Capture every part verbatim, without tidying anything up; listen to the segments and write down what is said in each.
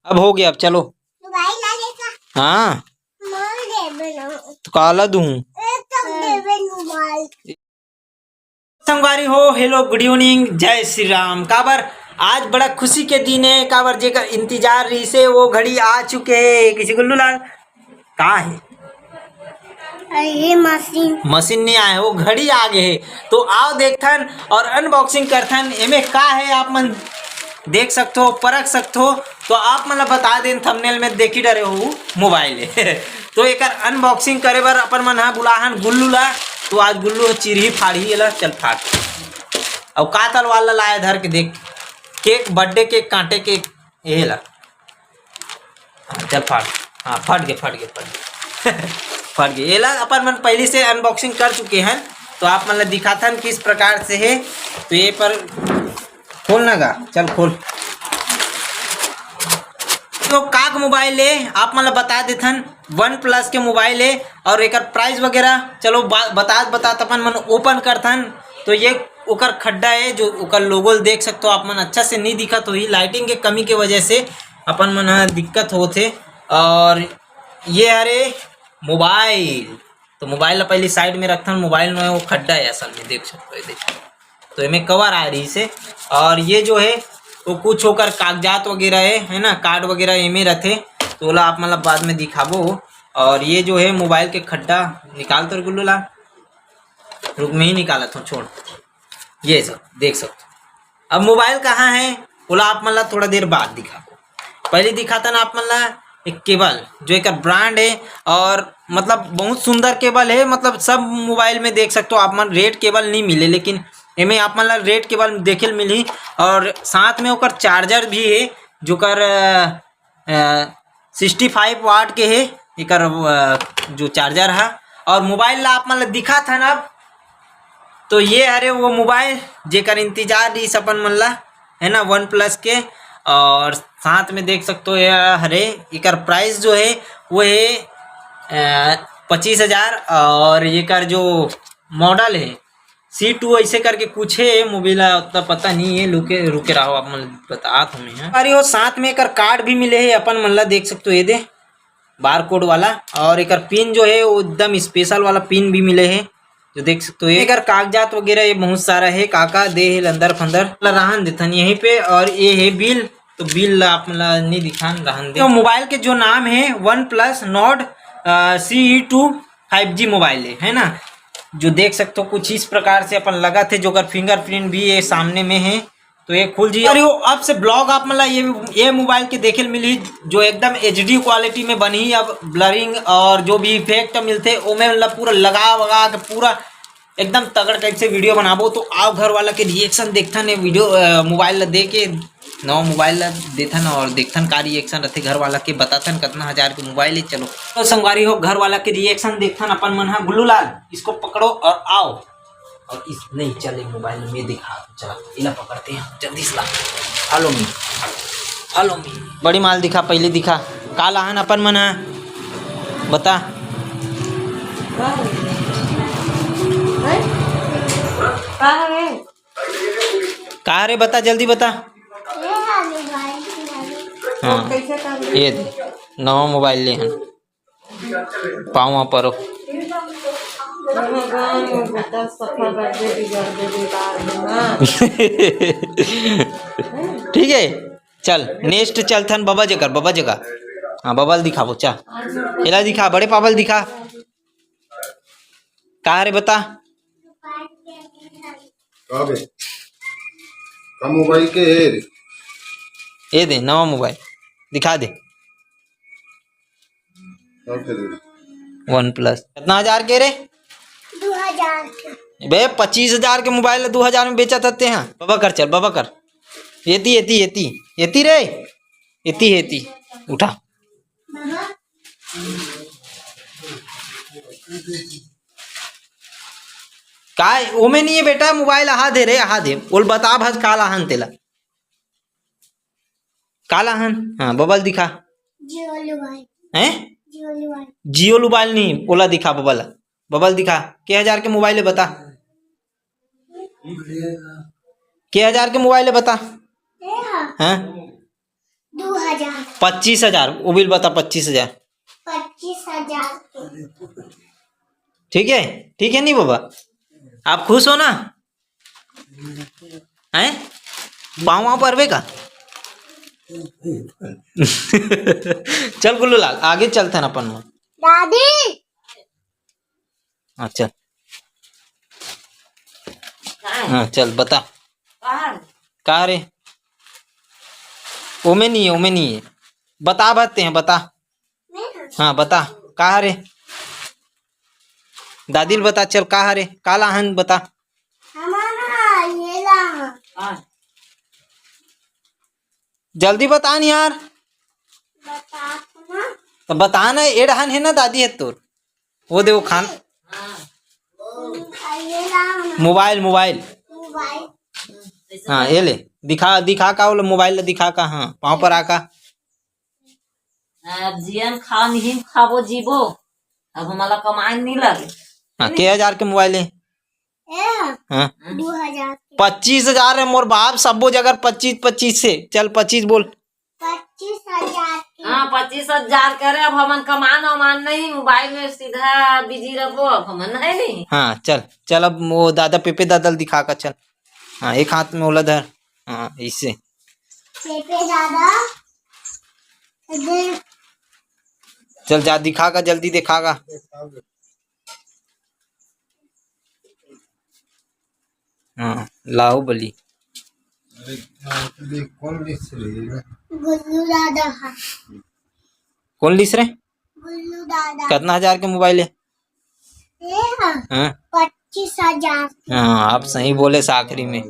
अब हो गया, अब चलो। मोबाइल ला लेका। हाँ। मोबाइल दे बेलो। तो काला दूँ। एक तो दे बेलो मोबाइल। संगवारी हो, hello, good evening, जय श्री राम। काबर आज बड़ा खुशी के दिन है, काबर जेकर इंतजार रहिसे वो घड़ी आ चुके है। किसी गुल्लू लाल का है? अरे मशीन। मशीन नहीं आए, वो घड़ी आ गए है। तो आओ देखथन और unboxing करथन, एमे का है आप मन देख सकथो, परख सकथो। तो आप मन ला बता देन, thumbnail में देखी डरे हो मोबाइल है। तो एकर unboxing करे बर अपन मन हा बुलाहन गुल्लू ला। तो आज गुल्लू ह चिरही फाड़ही एला, चल फाड़। अउ का तलवार ला लाए धर के देख, केक, birthday केक काटे के एला। हाँ, चल फाड़। हाँ, फट गे, फट गे, फट गे। फट गे। एला अपन मन पहली से unboxing कर चुके हैं, तो आप मन ला दिखाथन किस प्रकार से है। तो ये पर खोलना गा, चल खोल। तो काक मोबाइल है, आप मन ला बता देथन, OnePlus के मोबाइल है। और एकर price वगैरह चलो बा-, बतात बतात अपन मन open करथन। तो ये ओकर खड्डा है, जो ओकर logo ल देख सकते हो आप मन, अच्छा से नहीं दिखत होही, lighting के कमी के वजह से अपन मन ह दिक्कत होत हे। और ये हरे मोबाइल, तो मोबाइल ला पहले side में रखथन, मोबाइल में वो खड्डा है असल में, देख सकते हो, ये देख। तो एमे cover आ रही से। और ये जो है वो कुछ ओकर कागजात वगैरह है, है ना, card वगैरह एमे रथे, तो ओला आप मतलब बाद में दिखाबो। और ये जो है मोबाइल के खड्डा निकाल तो गुल्लू ला, रुक, मैं ही निकालत हूँ, छोड़। ये सब देख सकते हो। अब मोबाइल कहाँ है, ओला आप मन ला थोड़ा देर बाद दिखाबो। पहले दिखाथन आप मन ला एक केबल, जो एकर brand है और मतलब बहुत सुंदर केबल है। मतलब सब मोबाइल में देख सकते हो आप मन, रेड केबल नहीं मिले, लेकिन एमे आप मन ला रेड केबल देखे ल मिलही। और साथ में ओकर चार्जर भी है, जोकर सिक्सटी फाइव वाट के है एकर, अ, जो चार्जर है। और मोबाइल ला आप मन ला दिखाथन अब, तो ये हरे वो मोबाइल जेकर इंतजार रहिस अपन मन ला, है ना, OnePlus के। और साथ में देख सकते हो ये हरे, एकर price जो है वो है अ, पच्चीस हजार। और एकर जो model है C two ऐसे करके कुछ है, मोबाइल ला उतना पता नहीं है, लुके रुके रहो, आप मन बतात हूँ मैं। अरे वो साथ में एकर card भी मिले है अपन मन ला, देख सकते हो ये दे, barcode वाला। और एकर पिन जो है वो एकदम special वाला पिन भी मिले है, जो देख सकते हो। एकर कागजात वगैरह ये बहुत सारा है, काका दे है लंदर फंदर ला रहन देथन यहीं पे। और ये है बिल, तो बिल ला आप मन ला नहीं दिखान, रहन दे। तो मोबाइल के जो नाम है OnePlus Nord CE two five G mobile है, है ना, जो देख सकते हो कुछ इस प्रकार से अपन लगत है, जोकर फिंगरप्रिंट भी ये सामने में है। तो ये खुल जी। अरे वो अब से vlog आप मतलब ये ये मोबाइल के देखे ल मिली, जो एकदम एच डी क्वालिटी में बनी। अब ब्लरिंग और जो भी इफेक्ट मिलते, ओमे मतलब पूरा लगा वगा के पूरा एकदम तगड़ टाइप से वीडियो बनाबो। तो आओ घर वाला के रिएक्शन देखथन ये वीडियो, मोबाइल ला दे के, नवा मोबाइल ला देथन और देखथन का रिएक्शन रहते घर वाला के, बताथन कितना हजार के मोबाइल है। चलो तो संगवारी हो, घर वाला के रिएक्शन देखथन अपन मन। हाँ गुल्लू लाल, इसको पकड़ो और आओ। और इस नहीं चले मोबाइल में, दिखा, चला, इला पकड़ते हैं जल्दी से ला। Follow me, follow me। बड़ी माल दिखा, पहले दिखा का लाहन अपन मन ह, बता। का हवे? का रे, बता, जल्दी बता। हाँ, ये दे, नवा मोबाइल ले हन। पाँव परो। ठीक है, चल नेक्स्ट चलथन बबा जगह, बबा जगह। हाँ, बबा ल दिखाबो, चल। एला दिखा, बड़े पापा ल दिखा। का रे बता? का बे? का मोबाइल के हे रे? ये दे, नवा मोबाइल दिखा दे। का के दे? OnePlus। कितना हजार के रे? दो हजार के। बे, पच्चीस हजार के मोबाइल दो हजार में बेचत हते हैं। बबा कर, चल बबा कर। एती, एती, एती, एती रे, एती, एती, उठा। का ओमे नहीं है बेटा, मोबाइल अहा दे रे, अहा दे। ओल बता भज का लाहन तेला। का लाहन? हाँ, बबा ल दिखा। जियो मोबाइल। हैं? जियो मोबाइल। जियो मोबाइल नहीं, ओला दिखा बबा ल। बबा ल दिखा। के हजार के मोबाइल है बता? के हजार के मोबाइल है बता? ए हाँ। हैं? दो हजार। पच्चीस हजार, वो बिल बता, पच्चीस हजार। पच्चीस हजार। ठीक है, ठीक है नहीं बाबा, आप खुश हो ना? हैं? पाँव वाँव परबे का? चल गुल्लू लाल, आगे चलथन अपन मन। दादी। हाँ चल। हाँ चल बता। का रे? ओमे नहीं है, ओमे नहीं है। बता, बता। हाँ बता, का रे? दादी ल बता, चल का रे, का लाहन बता। जल्दी बता न यार। तो बता ना, एड़हन है ना दादी है तोर। वो दे वो खान। Mobile, mobile. हाँ, ये ले, दिखा, दिखा का, वो मोबाइल ला दिखा का। हाँ, पाँव पर आ का। अब जियन खाओ, निहिम खाबो, जीबो। अब हमला कमाए नहीं लगे। हाँ, के हजार के मोबाइल है? हाँ। दो हजार के। पच्चीस हजार है मोर बाप, सबो जगह पच्चीस, पच्चीस से। चल पच्चीस बोल। पच्चीस हजार के। हाँ, पच्चीस हजार करे। अब हमन कमान वमान नहीं, मोबाइल में सीधा बिजी रहबो। अब हमन है नहीं। हाँ चल, चल अब वो दादा, पेपे दादा ल दिखा का चल। हाँ, एक हाथ में ओला धर। हाँ, ऐसे। पेपे दादा। चल जा, दिखा का, जल्दी दिखा का। हाँ, लाहू बली। अरे, कौन लिस रे? गुल्लू दादा हा। कौन लिस रे? गुल्लू दादा। कितना हजार के मोबाइल है? हाँ। पच्चीस हजार। हाँ, आप सही बोले आखिरी में।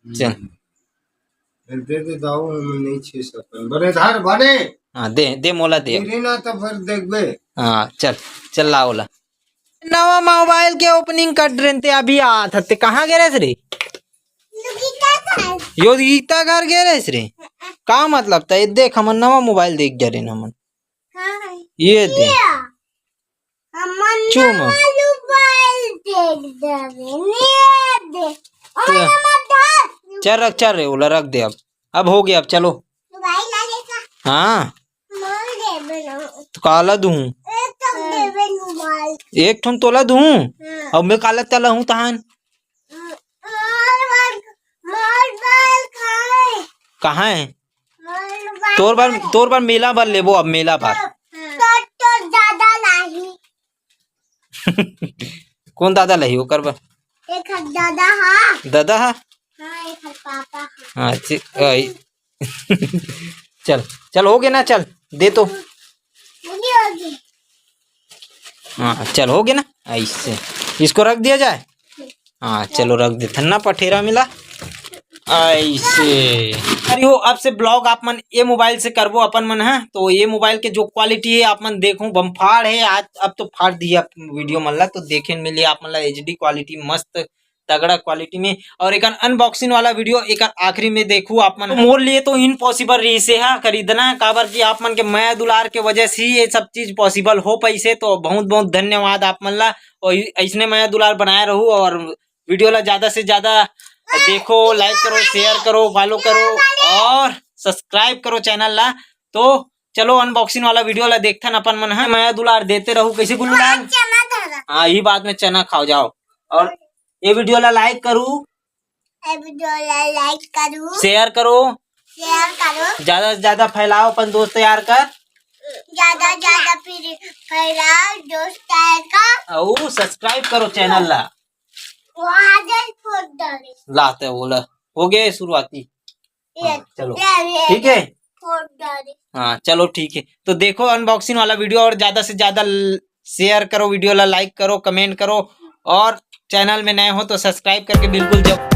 चल। दे दे दाऊ, हम नहीं छे सकन। बने धार बने। हाँ, दे, दे मोला दे। गिरी ना तो फिर देखबे। हाँ, चल, चल ला ओला। नवा मोबाइल के ओपनिंग कर रहे थे, अभी आ था। ते कहाँ गे रहे रे? योगिता घर गे रहे रे। का मतलब था? ये देख, हमन नवा मोबाइल देख जा रहे हमन। ये दे। हमन चुमा। नवा मोबाइल देख जा रहे, ये दे। चल। चल रख, चल रे, ओला रख दे अब। अब हो गया, अब चलो। मोबाइल आ गया। हाँ। तो काला दूँ? एक ठन तोला दूँ? हाँ। अब मैं काला चला हूँ तहान। कहाँ है? तोर बर, तोर बर मेला बर लेबो, अब मेला बर। तो, तो दादा लाही। कौन दादा लाही ओकर बर? एक दादा हा। दादा हा? हाँ, एक पापा हा। हाँ, चल, चल, हो गया ना, चल, दे तो। हाँ, चल, हो गया ना, ऐसे इसको रख दिया जाए। हाँ, चलो, रख दे, थन्ना पठेरा मिला, ऐसे। अरे हो, अब से ब्लॉग आप मन ये मोबाइल से करबो अपन मन, है तो ये मोबाइल के जो क्वालिटी है आप मन देखो, बम्फाड़ है। आज अब तो फाड़ दिया वीडियो मन ला, तो देखे मिली आप मन ला एचडी क्वालिटी मस्त तगड़ा क्वालिटी में। और एक अनबॉक्सिंग वाला वीडियो एक आखिरी में देखू आप मन। तो मोर लिए तो इम्पॉसिबल रही से हा खरीदना, काबर कि आप मन के मया दुलार के वजह से ही ये सब चीज पॉसिबल हो पाई से। तो बहुत बहुत धन्यवाद आप मन ला, और ऐसने मया दुलार बनाए रहू और वीडियो ला ज्यादा से ज्यादा देखो, लाइक करो, शेयर करो, फॉलो करो और सब्सक्राइब करो चैनल ला। तो चलो अनबॉक्सिंग वाला वीडियो ला देखथन अपन मन, है मया दुलार देते रहू। कैसे गुल्लू लाल? हाँ, यही बात में चना खाओ जाओ। और ये वीडियो ला लाइक करू, ये वीडियो ला लाइक करू, शेयर करो, शेयर करो, ज्यादा से ज्यादा फैलाओ अपन दोस्त यार का, ज्यादा ज्यादा फिर फैलाओ दोस्त यार का, और सब्सक्राइब करो चैनल ला। लाते बोला, हो गया शुरुआती। हाँ, चलो, ठीक है। हाँ, चलो, ठीक है। तो देखो अनबॉक्सिंग वाला वीडियो और ज्यादा से ज्यादा शेयर करो, वीडियो ला लाइक करो, कमेंट करो और चैनल में नए हो तो सब्सक्राइब करके बिल्कुल जाओ।